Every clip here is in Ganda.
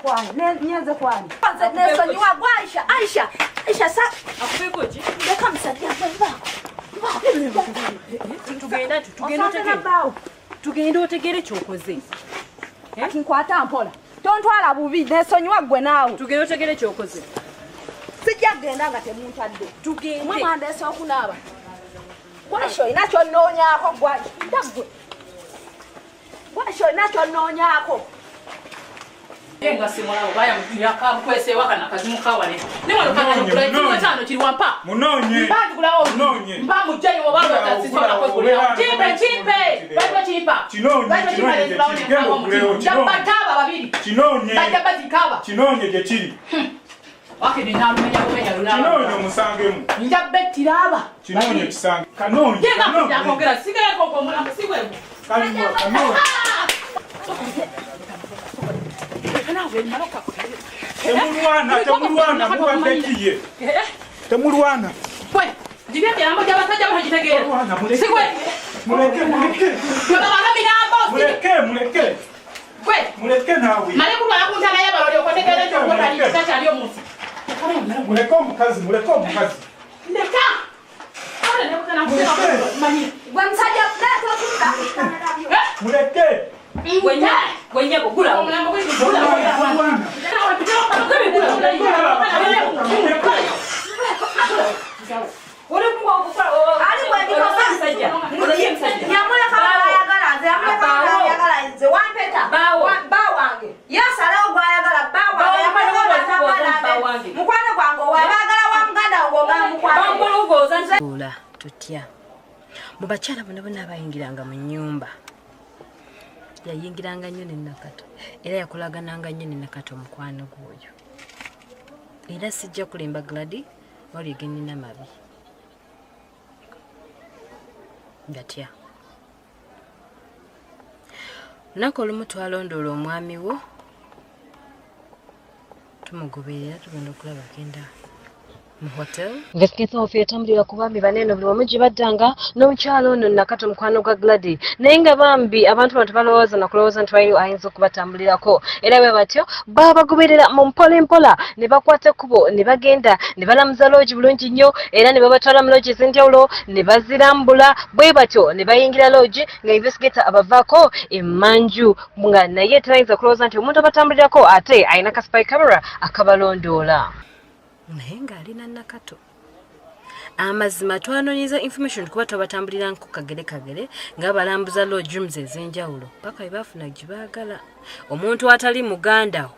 Kwani nyenze kwani nze nesonyiwa gwe Aisha Aisha Aisha sa Akubeko ki? Leka musajja gwe vaako. Tugenda tugenda Osanga otegere. bbaawo. Tugende otegere kyokoze. Kati nkwata mpola. Tontwala bubi nesonyiwa gwe naawe. Tugende otegere kyokoze. Sijja kugenda nga temuntadde. Tugende. Mwe mwandeese okunaaba. Gwashi olina kyonnoonyaako gwashi. Nda gwe. Gwashi olina kyonnoonyaako. Nga simulawo baya yakakwese waka nakazimu kawale. Ne wano kana kula Munoonye. tano kiri wampa. Munoonye. Mpa njugulawo. Munoonye. Mpa mujjayo oba Gulawo, lwatazisobola gulawo, kwegulira. obeera Kimpe nga kimpe. tomanyi Lwaki kimpa? Kinoonye, Lwaki kimpa kinoonye nenzulawo gye kiri. ne Genda nkawa ogulewo, omutima. kinoonye. Jabataaba babiri. Kinoonye. Bajja bazikaaba. Kinoonye gye kiri. Wakiri nalumenya bumenya Kinoonye lunaaba. omusangemu. Nja bettira aba. Kinoonye kisange. Kanoonye. Ye nga Kanoonye. akwogera sigala koko omulamu si bwe. Kaliwa, kanoonye. Temulwana, temulwana, mubadde ki ye? Temulwana. Gwe, gibye emirambo gy'abasajja bano gitegeera. Temulwana, muleke. Si gwe. Muleke, muleke. Gwe babala mirambo. Muleke, muleke. Gwe, Muleke naawe. male kulwala ku ntaana y'abaloli okotegeera nti okutali Muleke. kitakyali omunsi. Muleke omukazi, muleke omukazi. Ndeka. Kale ne bukana Muleke. manyi. Gwe musajja naye totunula. Muleke. Gwe nyabo gula. Omulambo gwe gula. Temulwana. Ali gwe ndikosa. Yamuleka gw'ayagala nze yamuleka gw'ayagala nze wampeta. Bbaawo. Bba wange. Yasalawo gw'ayagala bba wange. Yamuleka gw'atagala nze. Mukwano gwange owabaagala wa muganda wo ng'omukwano. Ola tutya mu bakyala bonna bonna abayingiranga mu nnyumba yayingiranga nnyo ne Nakato era yakolagananga nnyo ne Nakato omukwano gw'oyo era sijja kulimba Gladi wali genina mabi ngatya lunaku olumu twalondoola omwami wo tumugoberera tugenda okulaba agenda mu hotel. Investigator waffe yatambulira ku baami banene buli wamu gye baddanga n'omukyala ono Nakato mukwano gwa Gladi naye nga bambi abantu bano tebalowooza na kulowooza nti waliwo ayinza okubatambulirako era bwe batyo babagoberera mu mpola mpola ne bakwata ekkubo ne bagenda ne balamuza loogi bulungi nnyo era ne babatwala mu loogi ez'enjawulo ne bazirambula bwe batyo ne bayingira loogi nga investigator abavaako emmanju nga naye tebayinza kulowooza nti omuntu abatambulirako ate alina ka spy camera akabalondoola. Naye ng'alina Nakato amazima twanoonyeza information kuba twabatambulira nko kagere kagere nga balambuza lodge rooms ez'enjawulo paka bwe baafuna gye baagala omuntu atali muganda wo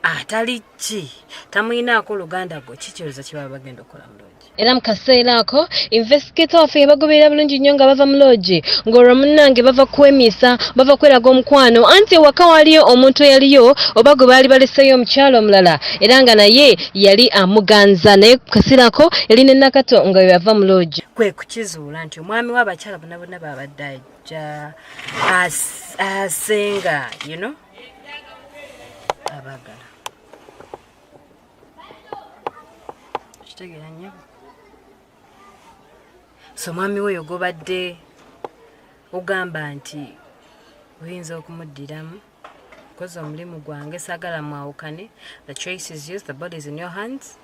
atali ki tamuyinaako luganda gwe kikirowooza kye baba bagenda okukola mu lodge. Era mu kaseera ako investigator waffe yabagoberera bulungi nnyo nga bava mu lodge ng'olwo munnange bava kwemiisa bava kweraga omukwano anti ewaka waliyo omuntu eyaliyo oba gwe baali baleseeyo omukyala omulala era nga naye yali amuganza naye ku kaseera ako yali ne Nakato nga bwe bava mu lodge. Kwe kukizuula nti omwami w'abakyala bonna bonna babadde ajja asenga you know abagala kitegeera nnyo. So omwami we oyo gw'obadde ogamba nti oyinza okumuddiramu koza omulimu gwange saagala mwawukane, the choice is yours, the body is in your hands.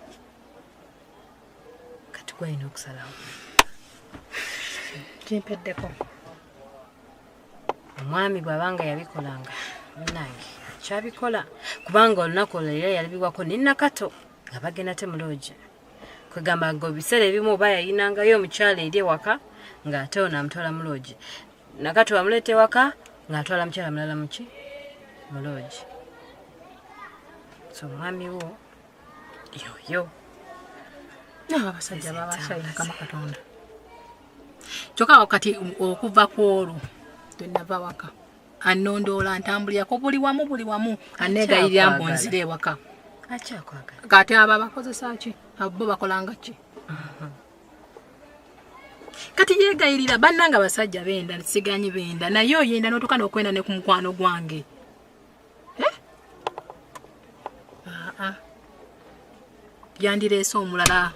Kati gwalina okusalawo. Kimpeddeko. Omwami bw'abanga yabikolanga munnange kyabikola kubanga olunaku olwo era yalabibwako ne Nakato nga bagenda te mu lodge. Kwegamba nga ebiseera ebimu oba yayinangayo omukyala eri ewaka ng'ate ono amutwala mu lodge. Nakato amuleeta ewaka ng'atwala mukyala mulala muki mu lodge. So omwami wo yoyo. Abo abasajja babakyayi Mukama Katonda. Kyokka awo kati okuva ku olwo twenava waka annondoola ntambulirako buli wamu buli wamu anneegayirira mbu nzire ewaka. Akyakwagala. Kati abo abakozesa ki? Abo bo bakolanga ki? Kati yeegayirira bannange abasajja benda siganyi benda naye oyenda n'otuuka n'okwenda ne ku mukwano gwange. Aa. Yandireese omulala.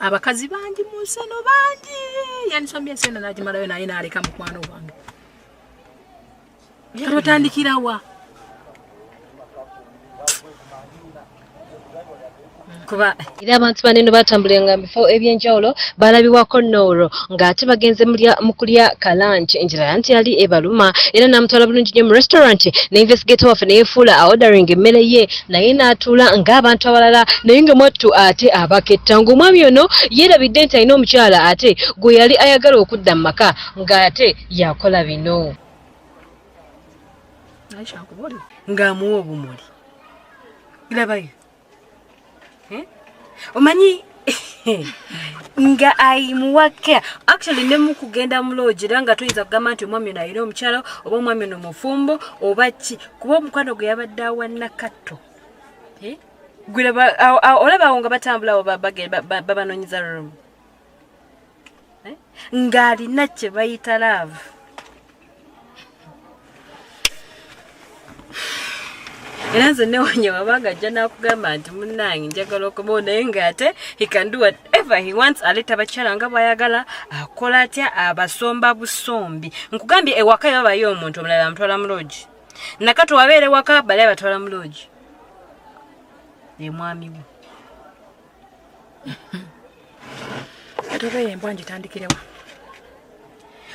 Abakazi bangi mu nsi eno bangi. Yandisomye ensi eno n'agimalayo naye n'aleka mukwano gwange. Kati otandikira wa? Kuba Era abantu banene batambuliranga mu bifo eby'enjawulo balabibwako nnoolwo ng'ate bagenze mu kulya kalanki enjala nti yali ebaluma era n'amutwala bulungi nnyo mu restaurant ne investigator waffe ne yeefuula aordering emmere ye naye n'atuula ng'abantu abalala naye nga mwattu ate abaketta ng'omwami ono yeerabidde nti alina omukyala ate gwe yali ayagala okudda mu maka ng'ate yakola bino. Aisha nkubuulire. Ng'amuwa obumuli. Labayo. Eh? Omanyi nga ayimuwa care actually ne mu kugenda mu lodge era nga tuyinza kugamba nti omwami ono alina omukyala oba omwami ono mufumbo oba ki kuba omukwano gwe yabadde awa Nakato. Eh? Gwe olaba awo nga batambula awo babanoonyeza room. Eh? Ng'alina kye bayita love. Era nze newuunya wabanga ajja n'akugamba nti munnange njagala okomawo naye ng'ate he can do whatever he wants, aleeta abakyala nga bw'ayagala, akola atya, abasomba busombi. Nkugambye ewaka yabayo omuntu omulala amutwala mu lodge. Nakato wabeera ewaka bali abatwala mu lodge. Ye mwami we. Kati oba eyo embwa ngitandikirewa?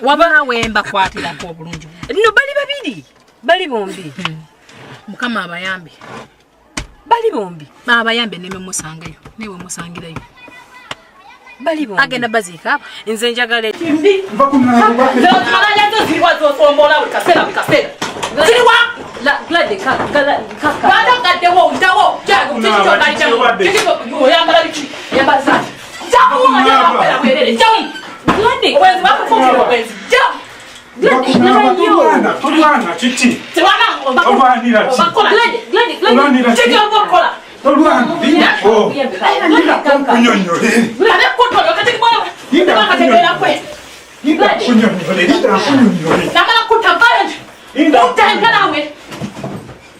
Wabula wembakwatirako obulungi. No bali babiri, bali bombi. Mukama abayambe. Bali bombi. Abayambe neme musangayo, newe musangirayo. Bali bombi. Agenda baziika aba. Nze njagala Nva ku mwangu wa- Malaya zo ziriwa zosombola buli kaseera buli kaseera. Ziriwa! Gladys, kaka. Bw'ate ogaddewo ntawo kiki ky'ogalijjamu? Kiki oyambala biki? Oyambala saati. Jjamu oyambala bwerere jjamu. Gladys. Obwenzi bakufuukira obwenzi jjamu. Nva ku mwangu, tolwana, tolwana, kiki? Tebana Olwanira ki? obakola. Gladys, Gladys, Gladys. Olwanira ki? Kiki oba okola? Tolwana, lindako. Lindako nkunyonnyole. Kabe kutola kati Linda bwa kwe. Linda nkunyonnyole, linda nkunyonnyole. Namala kutta violent. Linda Kutta enkalawe.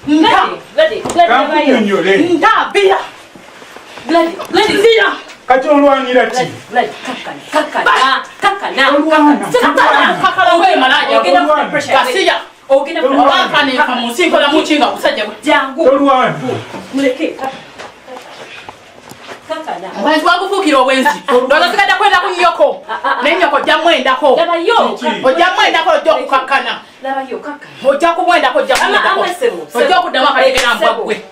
Nta. Gladys, Gladys, Kankunyonnyole. Nta bia. Gladys, Gladys. Bia. Kati olwanira ki? Gladys, kakana, kakana, kakana. Tolwana, tolwana. Kakala we malaya. Ogenda kufuna pressure. Gasiya. Ogenda kufuna Obaka ne kamunsi nkola mukinga kusajja bwe. Jangu. Tolwana. Muleke. Kakana. Obwenzi bwakufuukira obwenzi. Ndowooza sigadde kwenda ku nnyoko. Naye nnyoko ojja mwendako. Labayo. Kiki? Ojja mwendako ojja okukakkana. Labayo kakana. Ojja kumwendako ojja kumwendako. Ama, sebo, Ojja okuddamu akalegera mbwa Sebo. ggwe.